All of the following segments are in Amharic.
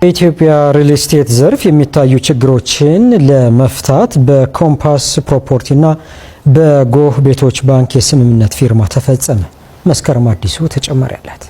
በኢትዮጵያ ሪል ስቴት ዘርፍ የሚታዩ ችግሮችን ለመፍታት በኮምፓስ ፕሮፐርቲና በጎህ ቤቶች ባንክ የስምምነት ፊርማ ተፈጸመ። መስከረም አዲሱ ተጨማሪ አላት።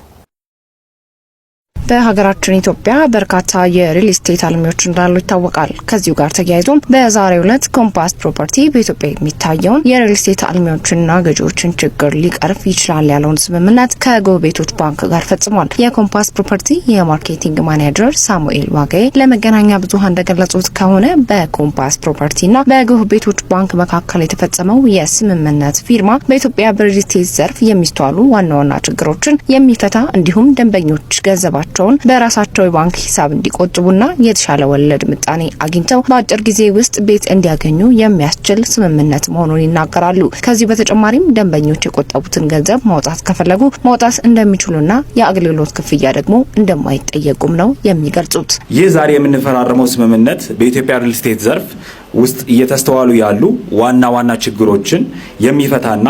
በሀገራችን ኢትዮጵያ በርካታ የሪል ስቴት አልሚዎች እንዳሉ ይታወቃል። ከዚሁ ጋር ተያይዞም በዛሬው ዕለት ኮምፓስ ፕሮፐርቲ በኢትዮጵያ የሚታየውን የሪል ስቴት አልሚዎችንና ገዢዎችን ችግር ሊቀርፍ ይችላል ያለውን ስምምነት ከጎህ ቤቶች ባንክ ጋር ፈጽሟል። የኮምፓስ ፕሮፐርቲ የ marketing manager ሳሙኤል ዋጋዬ ለመገናኛ ብዙኃን እንደገለጹት ከሆነ በኮምፓስ ፕሮፐርቲና በጎህ ቤቶች ባንክ መካከል የተፈጸመው የስምምነት ፊርማ በኢትዮጵያ በሪል ስቴት ዘርፍ የሚስተዋሉ ዋና ዋና ችግሮችን የሚፈታ እንዲሁም ደንበኞች ገንዘባቸውን በራሳቸው የባንክ ሂሳብ እንዲቆጥቡና የተሻለ ወለድ ምጣኔ አግኝተው በአጭር ጊዜ ውስጥ ቤት እንዲያገኙ የሚያስችል ስምምነት መሆኑን ይናገራሉ። ከዚህ በተጨማሪም ደንበኞች የቆጠቡትን ገንዘብ ማውጣት ከፈለጉ ማውጣት እንደሚችሉና የአገልግሎት ክፍያ ደግሞ እንደማይጠየቁም ነው የሚገልጹት። ይህ ዛሬ የምንፈራረመው ስምምነት በኢትዮጵያ ሪል ስቴት ዘርፍ ውስጥ እየተስተዋሉ ያሉ ዋና ዋና ችግሮችን የሚፈታና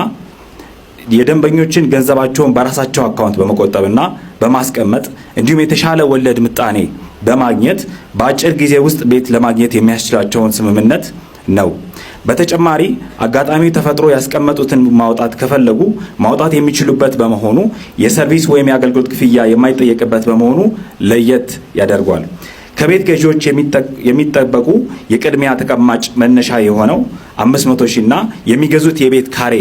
የደንበኞችን ገንዘባቸውን በራሳቸው account በመቆጠብና በማስቀመጥ እንዲሁም የተሻለ ወለድ ምጣኔ በማግኘት በአጭር ጊዜ ውስጥ ቤት ለማግኘት የሚያስችላቸውን ስምምነት ነው። በተጨማሪ አጋጣሚ ተፈጥሮ ያስቀመጡትን ማውጣት ከፈለጉ ማውጣት የሚችሉበት በመሆኑ የ service ወይም የአገልግሎት ክፍያ የማይጠየቅበት በመሆኑ ለየት ያደርገዋል። ከቤት ገዢዎች የሚጠበቁ የቅድሚያ ተቀማጭ መነሻ የሆነው 500 ሺህ እና የሚገዙት የቤት ካሬ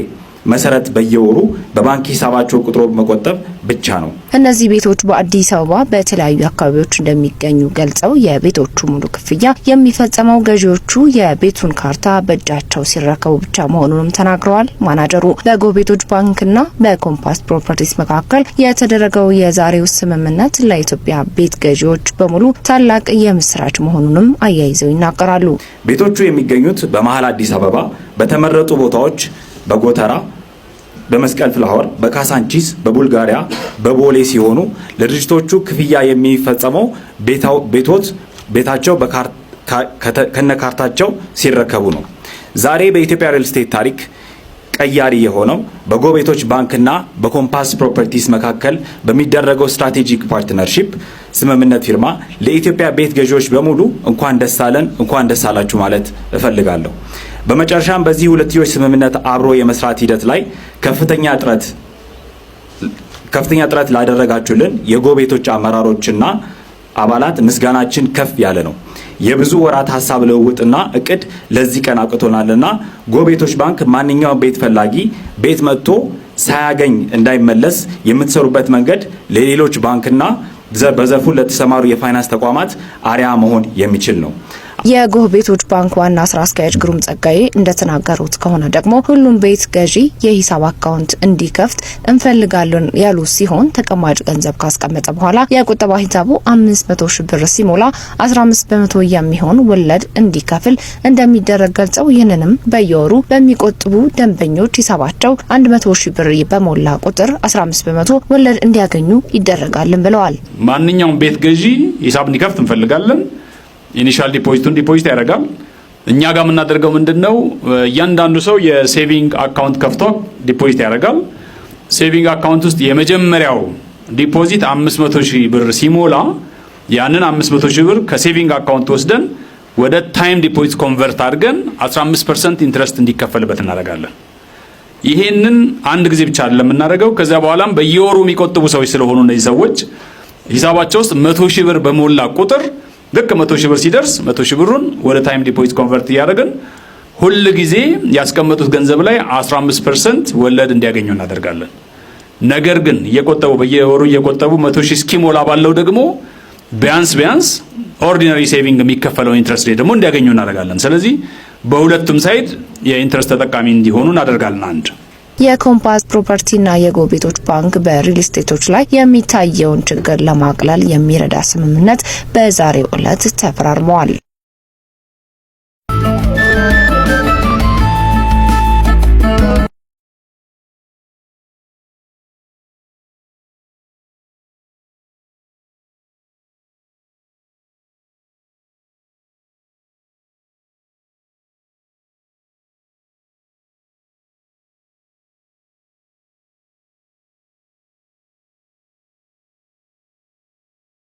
መሰረት በየወሩ በባንክ ሂሳባቸው ቁጥሮ መቆጠብ ብቻ ነው። እነዚህ ቤቶች በአዲስ አበባ በተለያዩ አካባቢዎች እንደሚገኙ ገልጸው የቤቶቹ ሙሉ ክፍያ የሚፈጸመው ገዢዎቹ የቤቱን ካርታ በእጃቸው ሲረከቡ ብቻ መሆኑንም ተናግረዋል። ማናጀሩ በጎህ ቤቶች ባንክና በኮምፓስ ፕሮፐርቲስ መካከል የተደረገው የዛሬው ስምምነት ለኢትዮጵያ ቤት ገዢዎች በሙሉ ታላቅ የምስራች መሆኑንም አያይዘው ይናገራሉ። ቤቶቹ የሚገኙት በመሀል አዲስ አበባ በተመረጡ ቦታዎች በጎተራ፣ በመስቀል ፍላወር፣ በካሳንቺስ፣ በቡልጋሪያ፣ በቦሌ ሲሆኑ ለድርጅቶቹ ክፍያ የሚፈጸመው ቤቶት ቤታቸው ከነካርታቸው ሲረከቡ ነው። ዛሬ በኢትዮጵያ ሪል ስቴት ታሪክ ቀያሪ የሆነው በጎህ ቤቶች ባንክና በኮምፓስ ፕሮፐርቲስ መካከል በሚደረገው strategic partnership ስምምነት ፊርማ ለኢትዮጵያ ቤት ገዢዎች በሙሉ እንኳን ደስ አለን፣ እንኳን ደስ አላችሁ ማለት እፈልጋለሁ። በመጨረሻም በዚህ ሁለትዮሽ ስምምነት አብሮ የመስራት ሂደት ላይ ከፍተኛ ጥረት ላደረጋችሁልን የጎህ ቤቶች አመራሮችና አባላት ምስጋናችን ከፍ ያለ ነው። የብዙ ወራት ሀሳብ ልውውጥና እቅድ ለዚህ ቀን አብቅቶናልና ጎህ ቤቶች ባንክ ማንኛውም ቤት ፈላጊ ቤት መጥቶ ሳያገኝ እንዳይመለስ የምትሰሩበት መንገድ ለሌሎች ባንክና በዘርፉ ለተሰማሩ የፋይናንስ ተቋማት አርአያ መሆን የሚችል ነው። የጎህ ቤቶች ባንክ ዋና ስራ አስኪያጅ ግሩም ጸጋዬ እንደተናገሩት ከሆነ ደግሞ ሁሉም ቤት ገዢ የሂሳብ account እንዲከፍት እንፈልጋለን ያሉ ሲሆን ተቀማጭ ገንዘብ ካስቀመጠ በኋላ የቁጠባ ሂሳቡ 500 ሺህ ብር ሲሞላ 15% የሚሆን ወለድ እንዲከፍል እንደሚደረግ ገልጸው ይህንንም በየወሩ በሚቆጥቡ ደንበኞች ሂሳባቸው 100 ሺህ ብር በሞላ ቁጥር 15% ወለድ እንዲያገኙ ይደረጋል ብለዋል። ማንኛውም ቤት ገዢ ሂሳብ እንዲከፍት እንፈልጋለን። Initial deposit ኡን deposit ያደርጋል። እኛ ጋር የምናደርገው ምንድን ነው? እያንዳንዱ ሰው የ saving account ከፍቶ deposit ያደርጋል። Saving account ውስጥ የመጀመሪያው deposit 500 ሺህ ብር ሲሞላ ያንን 500 ሺህ ብር ከ saving account ወስደን ወደ time deposit convert አድርገን 15% interest እንዲከፈልበት እናደርጋለን። ይሄንን አንድ ጊዜ ብቻ አይደለም የምናደርገው። ከዚያ በኋላም በየወሩ የሚቆጥቡ ሰዎች ስለሆኑ እነዚህ ሰዎች ሂሳባቸው ውስጥ 100 ሺህ ብር በሞላ ቁጥር ልክ 100 ሺህ ብር ሲደርስ 100 ሺህ ብሩን ወደ time deposit convert እያደረግን ሁል ጊዜ ያስቀመጡት ገንዘብ ላይ 15% ወለድ እንዲያገኙ እናደርጋለን። ነገር ግን እየቆጠቡ፣ በየወሩ እየቆጠቡ 100 ሺህ እስኪሞላ ባለው ደግሞ ቢያንስ ቢያንስ ordinary saving የሚከፈለው interest rate ደግሞ እንዲያገኙ እናደርጋለን። ስለዚህ በሁለቱም side የ interest ተጠቃሚ እንዲሆኑ እናደርጋለን። አንድ የኮምፓስ ፕሮፐርቲና የጎህ ቤቶች ባንክ በሪል ስቴቶች ላይ የሚታየውን ችግር ለማቅለል የሚረዳ ስምምነት በዛሬው ዕለት ተፈራርመዋል።